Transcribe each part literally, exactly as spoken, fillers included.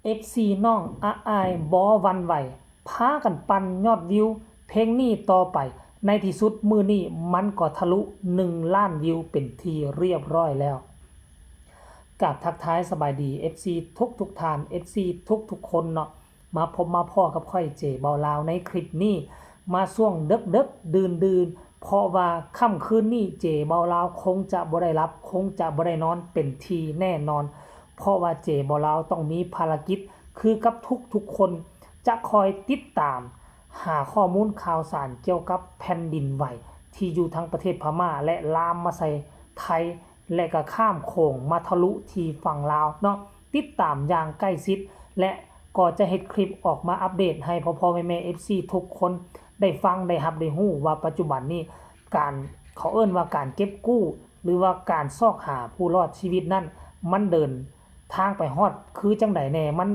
เอฟซี น้องอะอายบ่หวั่นไหว พากันปั่นยอดวิวเพลงนี้ต่อไป ในที่สุดมื้อนี้มันก็ทะลุหนึ่งล้านวิวเป็นที่เรียบร้อยแล้ว กราบทักทายสบายดี เอฟซี ทุกทุกๆท่าน เอฟซี ทุกทุกๆคนเนาะ มาพบมาพ้อกับข้อยเจเบาลาวในคลิปนี้ มาช่วงเดึกๆดื่นๆ เพราะว่าค่ำคืนนี้เจเบาลาวคงจะบ่ได้หลับ คงจะบ่ได้นอนเป็นที่แน่นอน เพราะว่าเจเบาลาวต้องมีภารกิจคือกับทุกๆคน จะคอยติดตามหาข้อมูลข่าวสารเกี่ยวกับแผ่นดินไหวที่อยู่ทั้งประเทศพม่าและลามมาใส่ไทย และก็ข้ามโขงมาทะลุที่ฝั่งลาวเนาะ ติดตามอย่างใกล้ชิด และก็จะเฮ็ดคลิปออกมาอัปเดตให้พ่อๆแม่ๆ เอฟซี ทุกคนได้ฟังได้รับได้ฮู้ว่าปัจจุบันนี้การ เขาเอิ้นว่าการเก็บกู้ หรือว่าการซอกหาผู้รอดชีวิตนั้น มันเดินทางไปฮอดคือจั่งใดแน่ มัน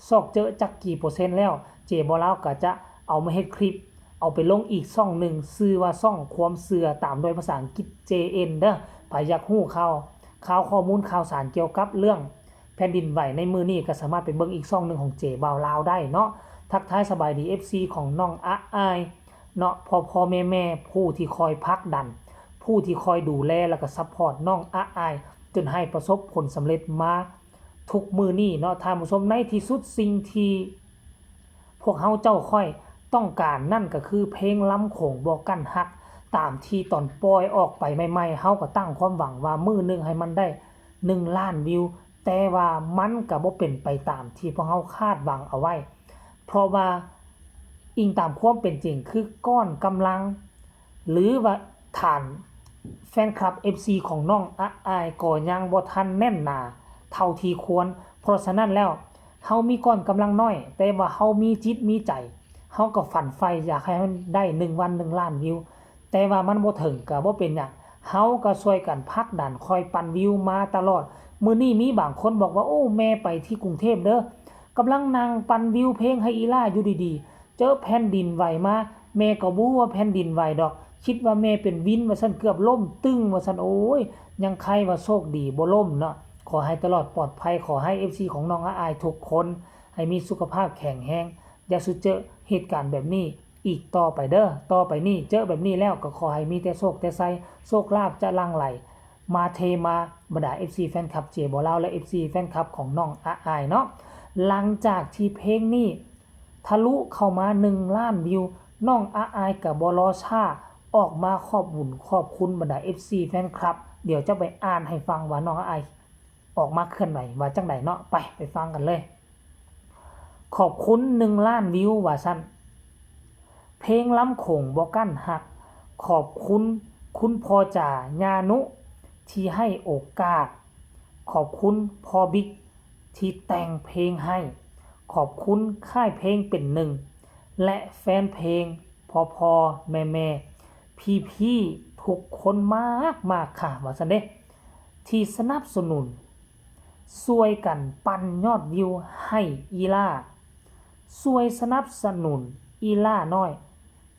ซอกเจอจักกี่เปอร์เซ็นต์แล้ว เจเบาลาวก็จะเอามาเฮ็ดคลิป เอาไปลงอีกช่องหนึ่ง ชื่อว่าช่องความเชื่อ ตามด้วยภาษาอังกฤษ เจเอ็น เด้อ ไผอยากฮู้ข่าว ข่าวข้อมูลข่าวสารเกี่ยวกับเรื่องแผ่นดินไหวในมื้อนี้ก็สามารถไปเบิ่งอีกช่องหนึ่งของเจเบาลาวได้เนาะ ทักทายสบายดี เอฟซี ของน้องอะอายเนาะ พ่อๆแม่ๆ ผู้ที่คอยผลักดัน ผู้ที่คอยดูแลแล้วก็ซัพพอร์ตน้องอะอาย จนให้ประสบผลสำเร็จมาทุกมื้อนี้เนาะท่านผู้ชม ในที่สุดสิ่งที่ พวกเฮาเจ้าข้อยต้องการนั่นก็คือเพลงลำโขงบ่กั้นฮัก ตามที่ตอนปล่อยออกไปใหม่ๆ เฮาก็ตั้งความหวังว่ามื้อหนึ่งให้มันได้หนึ่งล้านวิว แต่ว่ามันก็บ่เป็นไปตามที่พวกเฮาคาดหวังเอาไว้ เพราะว่าอิงตามความเป็นจริงคือก้อนกำลัง หรือว่าฐานแฟนคลับ เอฟซี ของน้องอะอายก็ยังบ่ทันแน่นหนาเท่าที่ควร เพราะฉะนั้นแล้ว เฮามีก้อนกำลังน้อย แต่ว่าเฮามีจิตมีใจ เฮาก็ฝันใฝ่อยากให้มันได้หนึ่งวันหนึ่งล้านวิว แต่ว่ามันบ่ถึงก็บ่เป็นหยัง เฮาก็ช่วยกันผลักดันคอยปั่นวิวมาตลอด มื้อนี้มีบางคนบอกว่า โอ้ แม่ไปที่กรุงเทพฯเด้อ กำลังนั่งปั่นวิวเพลงให้อีหล้าอยู่ดีๆ เจอแผ่นดินไหวมา แม่ก็บ่ฮู้ว่าแผ่นดินไหวดอก คิดว่าแม่เป็นวินว่าซั่น เกือบล้มตึงว่าซั่น โอ้ย ยังไคว่าโชคดีบ่ล้มเนาะ ขอให้ตลอดปลอดภัย ขอให้ เอฟซี ของน้องอะอายทุกคน ให้มีสุขภาพแข็งแรง อย่าสู่เจอเหตุการณ์แบบนี้อีกต่อไปเด้อ ต่อไปนี้เจอแบบนี้แล้วก็ขอให้มีแต่โชคแต่ไช โชคลาภจะหลั่งไหลมาเทมา บรรดา เอฟซี แฟนคลับเจเบาลาว และ เอฟซี แฟนคลับของน้องอะอายเนาะ หลังจากที่เพลงนี้ทะลุเข้ามาหนึ่งล้านวิว น้องอะอายก็บ่รอช้า ออกมาขอบบุญขอบคุณบรรดา เอฟซี แฟนคลับ เดี๋ยวจะไปอ่านให้ฟังว่าน้องอะอายออกมาเคลื่อนไหวว่าจั่งใดเนาะ ไป ไปฟังกันเลย ขอบคุณหนึ่งล้านวิวว่าซั่น เพลงลำโขงบ่กั้นฮัก ขอบคุณคุณพ่อจ๋า ญานุ ที่ให้โอกาส ขอบคุณพ่อบิ๊กที่แต่งเพลงให้ ขอบคุณค่ายเพลงเป็นหนึ่ง และแฟนเพลง พ่อๆ แม่ๆ พี่ๆ ทุกคนมากๆ ค่ะ ว่าซั่นเด้ ที่สนับสนุน ช่วยกันปั่นยอดวิวให้อีหล้า ช่วยสนับสนุนอีหล้าน้อย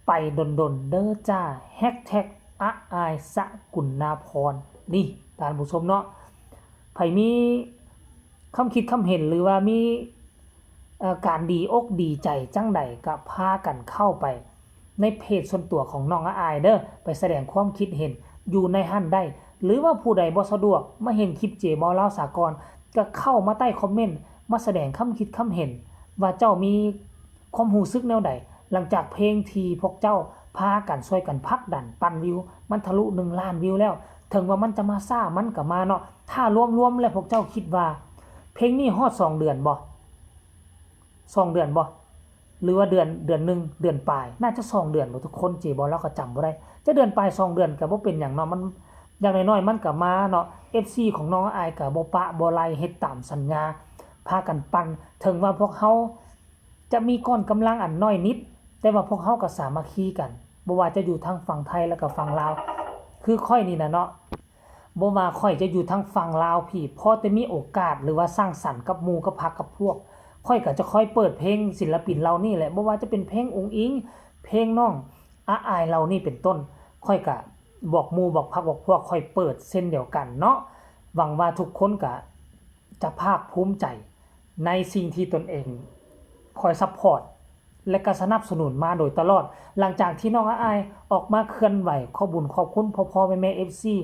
ไปดนๆ เด้อจ้า แฮชแท็ก อะอาย สกุณาพร นี่ ท่านผู้ชมเนาะ ไผมีความคิดความเห็นหรือว่ามี เอ่อ การดีอกดีใจจั่งใดก็พากันเข้าไปในเพจส่วนตัวของน้องอะอายเด้อ ไปแสดงความคิดเห็นอยู่ในหั้นได้ หรือว่าผู้ใดบ่สะดวกมาเห็นคลิปเจเบาลาวสากล ก็เข้ามาใต้คอมเมนต์ มาแสดงความคิดความเห็น ว่าเจ้ามีความรู้สึกแนวใด หลังจากเพลงที่พวกเจ้าพากันช่วยกันผลักดันปั่นวิว มันทะลุหนึ่งล้านวิวแล้ว ถึงว่ามันจะมาช้า มันก็มาเนาะ ถ้ารวมๆ แล้วพวกเจ้าคิดว่า เพลงนี้ฮอดสองเดือนบ่ สองเดือนบ่ หรือว่าเดือน เดือนหนึ่ง เดือนปลาย น่าจะสองเดือนบ่ทุกคน เจเบาลาวก็จำบ่ได้ จะเดือนปลายสองเดือนก็บ่เป็นหยังเนาะ มัน อย่างน้อยๆ มันก็มาเนาะ เอฟซี ของน้องอะอายก็บ่ปะบ่ไล่ เฮ็ดตามสัญญา พากันปั่น ถึงว่าพวกเฮาจะมีก้อนกำลังอันน้อยนิด แต่ว่าพวกเฮาก็สามัคคีกัน บ่ว่าจะอยู่ทางฝั่งไทยแล้วก็ฝั่งลาว คือข้อยนี่นะเนาะ บ่ว่าข้อยจะอยู่ทางฝั่งลาวพี้ พอแต่มีโอกาสหรือว่าสังสรรค์กับหมู่กับพรรคกับพวก ข้อยก็จะคอยเปิดเพลงศิลปินเหล่านี้แหละ บ่ว่าจะเป็นเพลงอุ๋งอิ๋ง เพลงน้องอะอายเหล่านี้เป็นต้น ข้อยก็บอกหมู่บอกพรรคบอกพวกข้อยเปิดเช่นเดียวกันเนาะ หวังว่าทุกคนก็จะภาคภูมิใจ ในสิ่งที่ตนเองคอยซัพพอร์ตและก็สนับสนุนมาโดยตลอด หลังจากที่น้องอ้ายออกมาเคลื่อนไหว ขอบุญขอบคุณพ่อพ่อแม่แม่เอฟซี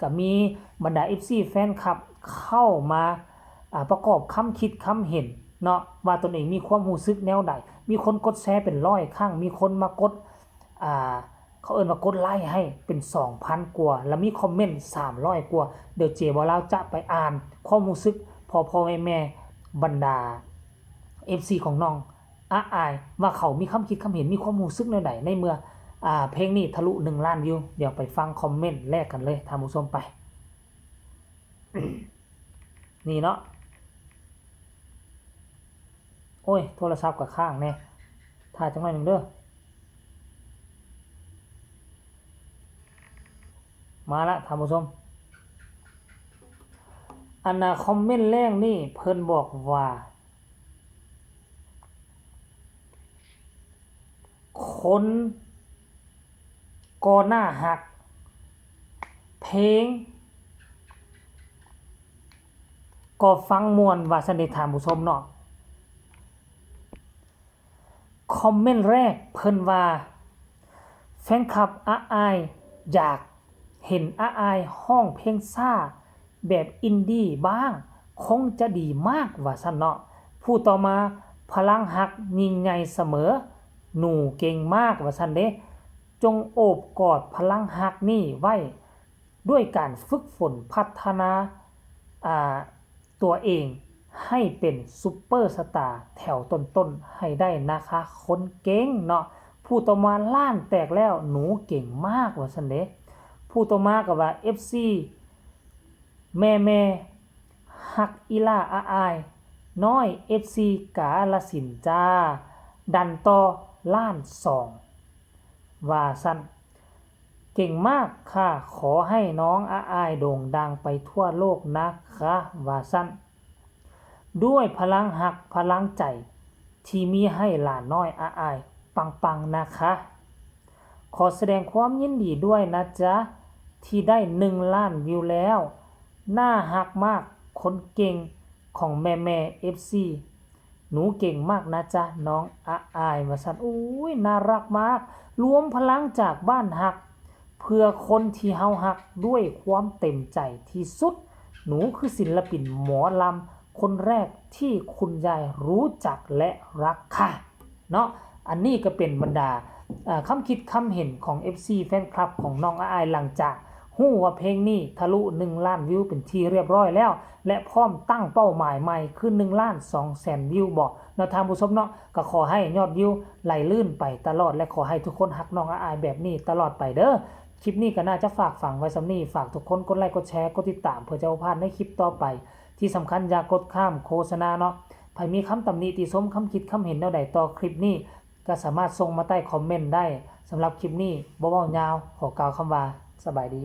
ก็มีบรรดาเอฟซีแฟนคลับเข้ามาอ่าประกอบคำคิดคำเห็นเนาะ ว่าตนเองมีความรู้สึกแนวใด มีคนกดแชร์เป็นร้อยครั้ง มีคนมากดอ่าเขาเอิ้นว่ากดไลค์ให้เป็นสองพันกว่า แล้วมีคอมเมนต์สามร้อยกว่า เดี๋ยวเจบ่าวลาวจะไปอ่านความรู้สึกพ่อพ่อแม่แม่บรรดาเอฟซีของน้องอ้ายว่าเขามีความคิดความเห็นมีความรู้สึกแนวใดในเมื่ออ่าเพลงนี้ทะลุหนึ่งล้านวิว เดี๋ยวไปฟังคอมเมนต์แรกกันเลยท่านผู้ชมไป นี่เนาะ โอ้ย โทรศัพท์ก็ค้างแน่ ถ่าจังหน่อยหนึ่งเด้อ มาละท่านผู้ชม อันน่ะคอมเมนต์แรกนี่เพิ่นบอกว่า คนก็น่าฮัก เพลงก็ฟังม่วนว่าซั่นเด้ท่านผู้ชมเนาะ คอมเมนต์แรกเพิ่นว่า แฟนคลับอ้ายอยากเห็นอ้ายฮ้องเพลงช้าแบบอินดี้บ้าง คงจะดีมากว่าซั่นเนาะ ผู้ต่อมา พลังฮักยิ่งใหญ่เสมอ หนูเก่งมากว่าซั่นเด้ จงโอบกอดพลังฮักนี่ไว้ ด้วยการฝึกฝนพัฒนาอ่าตัวเองให้เป็นซูเปอร์สตาร์แถวต้นๆให้ได้นะคะ คนเก่งเนาะ ผู้ต่อมา ล้านแตกแล้ว หนูเก่งมากว่าซั่นเด้ ผู้ต่อมาก็ว่า เอฟซี แม่แม่ฮักอีหล่าอ้ายน้อย เอฟซี กาฬสินธุ์จ้า ดันต่อ ล้านสอง ว่าซั่น เก่งมากค่ะ ขอให้น้องอ้ายโด่งดังไปทั่วโลกนะคะ ว่าซั่น ด้วยพลังฮักพลังใจที่มีให้หลานน้อยอ้ายปังๆนะคะ ขอแสดงความยินดีด้วยนะจ๊ะ ที่ได้หนึ่งล้านวิวแล้ว น่าฮักมาก คนเก่งของแม่แม่เอฟซี หนูเก่งมากนะจ๊ะน้องอ้ายว่าซั่น อุ้ย น่ารักมาก รวมพลังจากบ้านฮัก เพื่อคนที่เฮาฮักด้วยความเต็มใจที่สุด หนูคือศิลปินหมอลำคนแรกที่คุณยายรู้จักและรักค่ะ เนาะ อันนี้ก็เป็นบรรดาอ่าคำคิดคำเห็นของเอฟซีแฟนคลับของน้องอ้าย หลังจากฮู้ว่าเพลงนี้ทะลุหนึ่งล้านวิวเป็นที่เรียบร้อยแล้ว และพร้อมตั้งเป้าหมายใหม่คือหนึ่งล้านสองแสนวิวบ่เนาะท่านผู้ชมเนาะ ก็ขอให้ยอดวิวไหลลื่นไปตลอด และขอให้ทุกคนฮักน้องอ้ายแบบนี้ตลอดไปเด้อ คลิปนี้ก็น่าจะฝากฝังไว้ส่ำนี้ ฝากทุกคนกดไลค์กดแชร์กดติดตามเพื่อจะบ่พลาดในคลิปต่อไป ที่สำคัญอย่ากดข้ามโฆษณาเนาะ ไผมีคำตำหนิติชมคำคิดคำเห็นแนวใดต่อคลิปนี้ ก็สามารถส่งมาใต้คอมเมนต์ได้ สำหรับคลิปนี้บ่เว้ายาว ขอกล่าวคำว่าสบายดี